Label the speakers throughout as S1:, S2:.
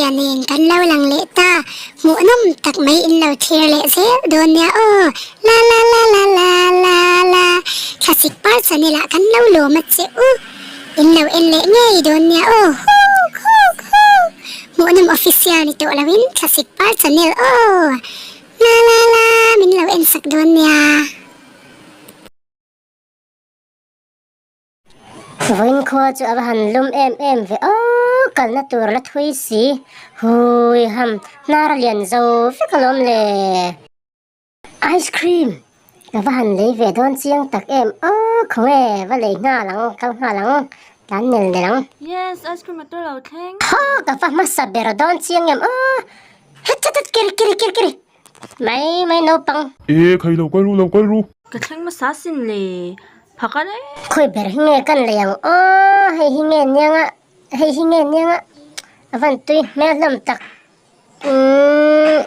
S1: Zia nen kan lo lang leh ta, hmuhnawm tak mai in lo thlir leh zel dawn nia aw, la la la la la la la, thlasik par channel ah kan lo lawm a che u, in lo en leh ngei dawn nia aw, huk huk huk, hmuhnawm official ni tawh lo in thlasik par channel aw, la la la min lo en sak dawn nia.
S2: Vawiin khua chu a va han lum em em ve aw, kalna tur la thui si, hui ham hnar a lian zo vek alawm le. Ice cream ka va han lei ve dawn chiang tak em aw, khawnge va lei nghal ang, kal nghal ang, tlan nel nel ang.
S3: Yes, ice cream a tur lo thleng.
S2: Haw ka va hmasa ber dawn chiang em aw, het het het kiri kiri kiri kiri. Mai mai naupang.
S4: E khai lo kal ru lo kal ru.
S3: Ka thleng hmasa sin le phak a le.
S2: Khawi ber hi nge kan lei ang aw hei hi nge niang a hei hi nge niang a a van tui hmel hlawm tak umm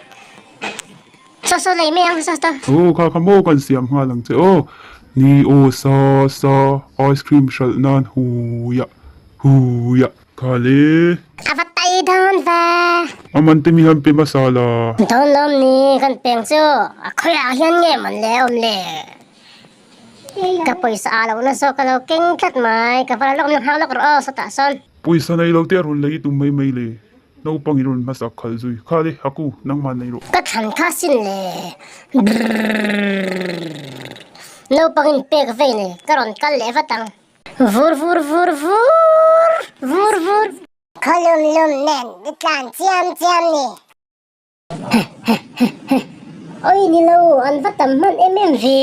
S2: saw saw lei mai ang saw saw.
S4: Aw kha kha maw kan siam nghal ang che aw ni aw sa sa ice cream hralh nan huiah huiah. Kha le.
S2: A va tai dawn ve.
S4: A man te mi han pe hmasa la.
S2: Dawn lawm ni kan peng chu a khawiah hian nge man le awm le. Ka pawisa a lo na zawk ka lo keng tlat mai ka va la lawk hau lawk rawh aw sawtah sawn.
S4: Pawisa nei lo te a rawn lei tum mai mai le. Naupang in rawn hmasak khalh zui. Kha le Haku nangmah nei rawh.
S2: Ka thlan kha sin le. Brrrr. Naupang in pek vei nei ka rawn kal leh vat ang. Vur vur vur vur vur vur. Khaw lum lum nen i tlan chiam chiam ni. Oi ni lo an va tam hman em em ve.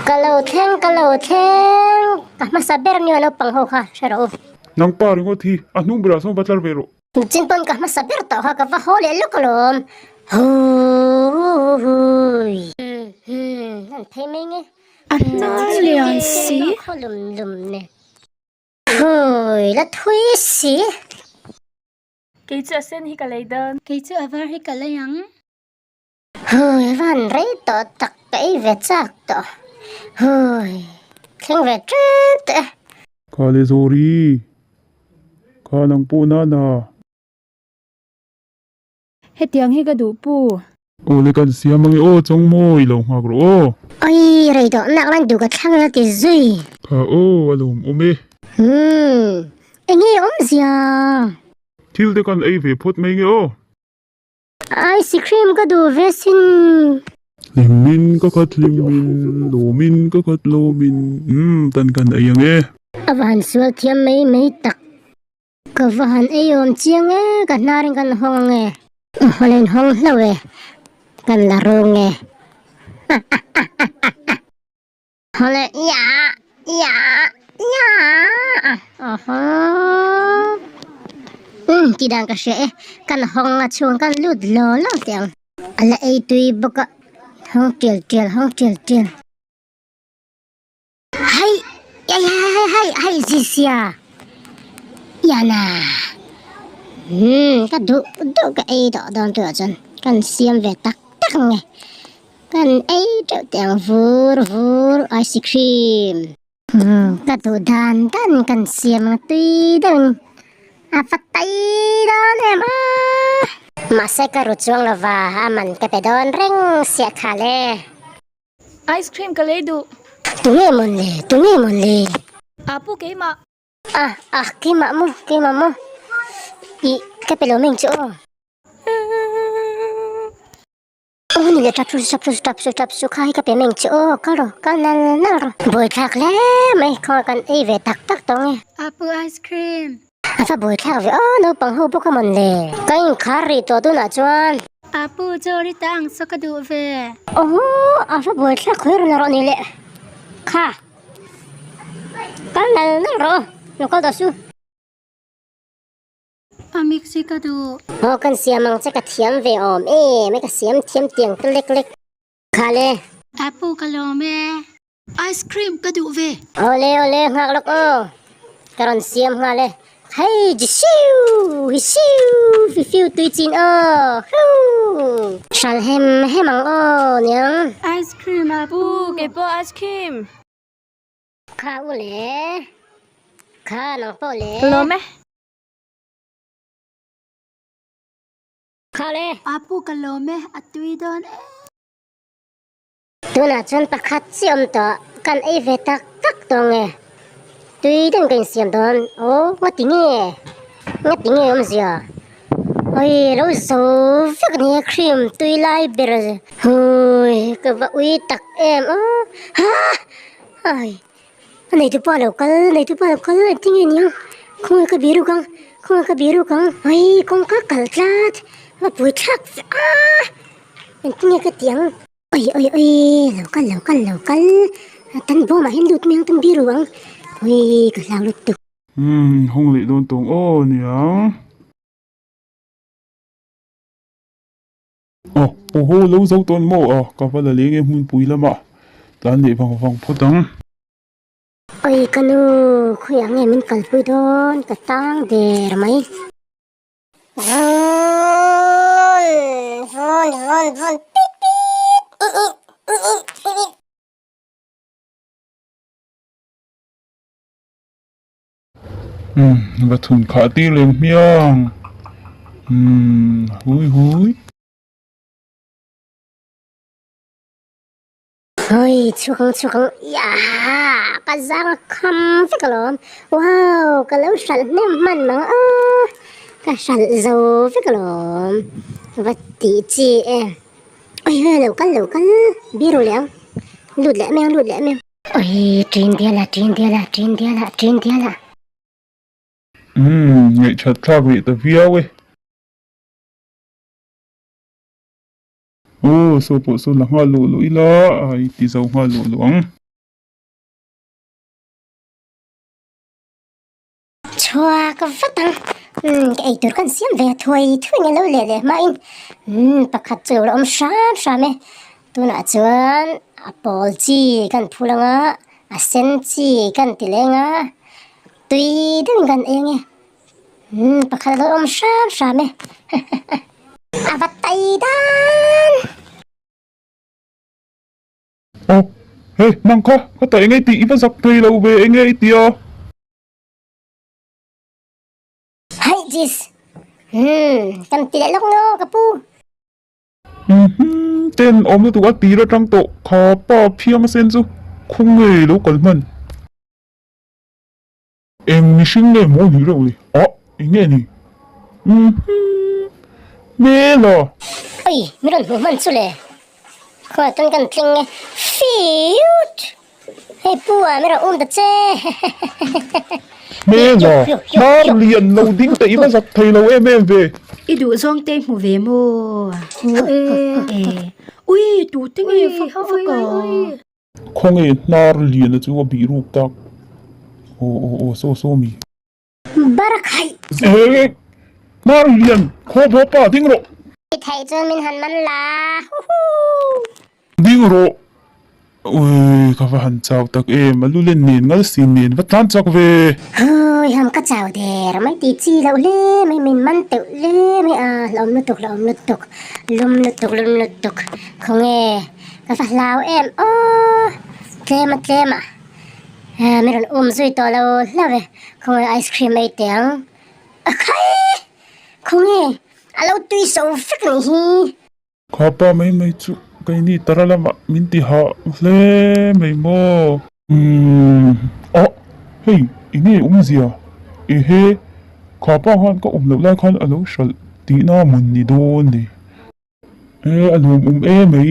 S2: Ka lo thleng ka lo thleng ka hmasa ber ni a naupang ho kha hre rawh u.
S4: Nang pa ringawt hi a hnung berah sawn va tlar ve rawh.
S2: Chin pawn ka hmasa ber tawh kha ka va haw leh lawk alawm. Huuiiiui. An phei mai nge.
S5: A hnar lian si.
S2: Khaw lum lum ne. Hui la thui si.
S3: Kei chu a sen hi ka lei dawn.
S5: Kei chu a var hi ka lei ang.
S2: Hui a van rei tawh tak ka ei ve chak tawh. Hui thleng ve tep teh e.
S4: Kha le Zawri. Kha nang pawh nana.
S5: Hetiang hi ka duh pu.
S4: Aw le kan siam ange aw chawng maw i lo nghak rawh aw.
S2: Oi rei dawh nak lan duh ka thlang la ti zui.
S4: Kha aw a lawm awm e.
S2: Umm enge awmzia.
S4: Thil te kan ei ve phawt mai nge aw.
S2: Ice cream ka duh ve sin.
S4: Hlimmin ka khat hlimmin, lawmin ka khat lawmin, umm tan kan ei ange.
S2: A va han sual thiam mai mai tak. Ka va han ei awm chiang e, ka hnar in kan hawng ange. Haw in hawng hlauh e, kan la rung e. Haw le ia ia ia awhaw. Umm tih dan ka hria e, kan hawng a chhung kan lut lo lo teh ang. A la ei tui bawk a, hawng tial tial hawng tial tial. Hai hai hai hai hai zisia yana hmm ka duh duh ka ei tawh dawn turah chuan kan siam ve tak tak ang e kan ei teuh teh ang vur vur ice cream hmm ka duh dan dan kan siam ang tui deuhin a va tai dawn em a mahse ka ru chuang lova a man ka pe dawn reng siah kha le.
S3: Ice cream ka lei duh.
S2: Tunge mawn le, tunge mawn le.
S3: A pu keimah.
S2: Ah, ah, keimah maw, keimah maw. Ih, ka pe lo meng chu aw. Aw ni le, tap su, tap su, tap su, tap su kha hi ka pe meng chu aw, kal rawh, kal nal nal rawh. Buaithlak hle mai, khawngaih kan ei ve tak tak tawh nge.
S5: A pu ice cream.
S2: A va buaithlak ve aw, naupang ho bawk a mawn le. Ka inkhar rih tawh tunah chuan.
S5: Apu chaw ri ta ang saw ka duh ve.
S2: Aw, a va buaithlak khawi rawn rawh ni le. Kha, kal nal nal rawh aw, lo kal tawh su.
S5: A mix hi ka duh.
S2: Aw, kan siam ang che ka thiam ve awm em e, ka siam thiam tiang ta lek lek. Kha le.
S5: Apu ka lawm e. Ice cream ka duh ve.
S2: Awle awle nghak lawk aw. Ka rawn siam nghal e. Hei ji siu hi siu fi fiu tui chin aw huu. Hral hem hem ang aw niang.
S5: Ice cream a
S3: pu kei pawh ice cream.
S2: Kha u le. Kha nang pawh le.
S3: Ka lawm e.
S2: Kha le.
S5: Apu ka lawm e, a tui dawn e.
S2: Tunah chuan pakhat chi awm tawh, kan ei ve tak tak tawh nge? Tui deuhin ka insiam dawn. Aw, ngati nge? Ngati nge awmzia? Oi, lo zo vek a ni cream tui lai ber. Hui, ka va ui tak em aw. Ha! Ai, a neitu pa lo kal, a neitu pa lo kal, engtin nge niang? Khawnge ka biruk ang? Khawnge ka biruk ang? Oi, kawngka kal tlat, va pui thlak ve a! Engtin nge ka tih ang? Oi oi oi lo kal lo kal lo kal tan bawmah hian lut mai ang tan biru ang oi ka hlau lutuk.
S4: Umm hawng leh dawn tawng aw niang. Aw aw lo zo tawn maw a ka va la leng e hmunpui lamah tlan leh vang vang phawt ang.
S2: Oi ka nu khawiah nge min kalpui dawn ka tang der mai. Vun vun vun vun pit pit i i i i i i.
S4: Umm va thun khah tir lem hmiang umm hui hui.
S2: Oi chhuk ang chhuk ang yaah ka zang a kham vek alawm wow ka lo hralh hnem hman mang a ka hralh zo vek alawm va tih chi e oi hei lo kal lo kal biru leh ang lut leh mai ang lut leh mai ang. Oi ṭin dial a ṭin dial a ṭin dial a ṭin dial a.
S4: Umm ngaihthat thlak leh ta viau e. Aw saw pawh saw la nghal luh luh ila a i ti zo nghal luh luh ang.
S2: Chhuak vat ang. Umm ka eitur kan siam ve a thuai thuai nge lo leh leh hmain umm pakhat chu lo la awm hram hram e. Tunah chuan a pawl chi kan phul anga a sen chi kan ti leng a tui deuhin kan ei ange. Umm pakhat a lo awm hram hram e a va tai dan.
S4: Aw hei nang kha ka ta eng ei tih i va zak thei lo ve eng ei tia.
S2: Hai jis umm kan ti leh lawk ngaw ka pu.
S4: Umm ten awm lutuk a tir atang tawh kha pa phiang a sen chu khaw nge lo kal hman. Eng mihring nge maw ni reuh le? Ah, eng nge ni? Umm hmel a!
S2: Oi, mi rawn hmuh hman chu le. Khawngaih chuan kan tling e. Fiut! Hei pu ah mi rawn um ta che.
S4: Hmel a! Hnar lian lo ding te i va zak thei lo em em ve.
S5: I duh zawng te hmu ve maw? Hmu e. Ui, tute nge fak fak a?
S4: Khawnge hnar liana chu a bih ruk tak. Aw aw aw saw saw mi.
S2: Barakhaih.
S4: He hnar lian khaw bawh pa ding rawh.
S2: I theih chuan min han man la huhuu.
S4: Ding rawh. Ui ka va han chau tak em a lu len nen ngal sin nen va tlan chak ve.
S2: Hui ham ka chau der mai ti chi loh hle mai min man teuh hle mai a hlawm lutuk hlawm lutuk lum lutuk lum lutuk khawnge. Ka va hlau em aw tlem a tlem a mi rawn um zui tawh lo hlauh e khawnge ice cream ei teh ang a khai khawnge a lo tui so vek a nih hi.
S4: Kha pa mai mai chu keini tara lamah min ti hah hle mai maw. Umm ah hei enge awmzia ehe kha pa khan ka awm loh lai khan a lo hralh tihna mawn ni dawn ni. E a lawmawm e mai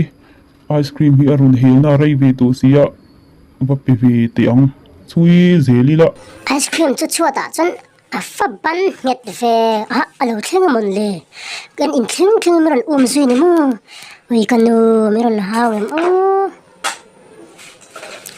S4: ice cream hi a rawn hel na rei ve tawh si a va pe ve teh ang chhui zel ila.
S2: Ice cream chu chhuat ah chuan a fa ban nghet ve a a lo thleng a mawn le kan in thleng thleng in mi rawn um zui ni maw ui ka nu mi rawn hau em aw.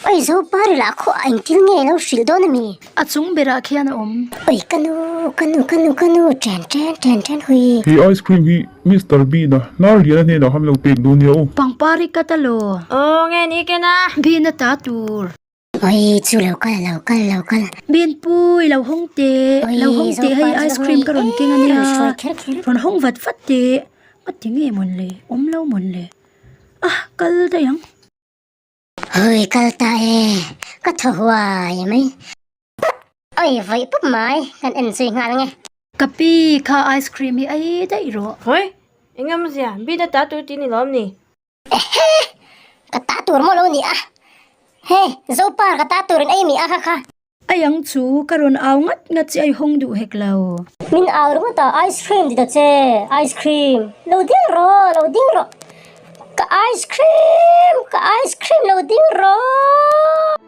S2: Oi Zopari lah khaw ah engtil nge lo hrilh dawn a mi?
S5: A chung berah khian a awm.
S2: Oi ka nu, ka nu, ka nu, ka nu, ṭen ṭen ṭen ṭen hui.
S4: He ice cream hi Mister Bean a hnar lian a hnenah ham lo pek dawn nia aw.
S5: Pangpar i cut a law.
S3: Aw nge ni ken a.
S5: Bean a ta tur.
S2: Oi chu lo kal lo kal lo kal.
S5: Bean pui lo hawng teh, lo hawng teh hei ice cream ka rawn keng a nia. Rawn hawng vat vat teh. Nga ti nge mawn le, awm lo mawn le. Ah kal daih ang.
S2: Oi kal ta e, ka thaw huai mai. Oi vawi pup mai, kan en zui nghal ange.
S5: Ka pi kha ice cream hi ei daih rawh.
S3: Hoi!
S6: Eng awmzia, Bina ta tur tih ni lawm ni?
S2: Ehe! Ka ta tur maw lo ni a? Hei, Zopar ka ta turin ei mi a kha kha.
S5: Ai ang chu, ka rawn au ngat ngat chi ai hawng duh hek lo.
S2: Min au ringawt a, ice cream ti ta che, ice cream. Lo ding rawh, lo ding rawh. Ka ice cream, ka ice cream lo ding rawh.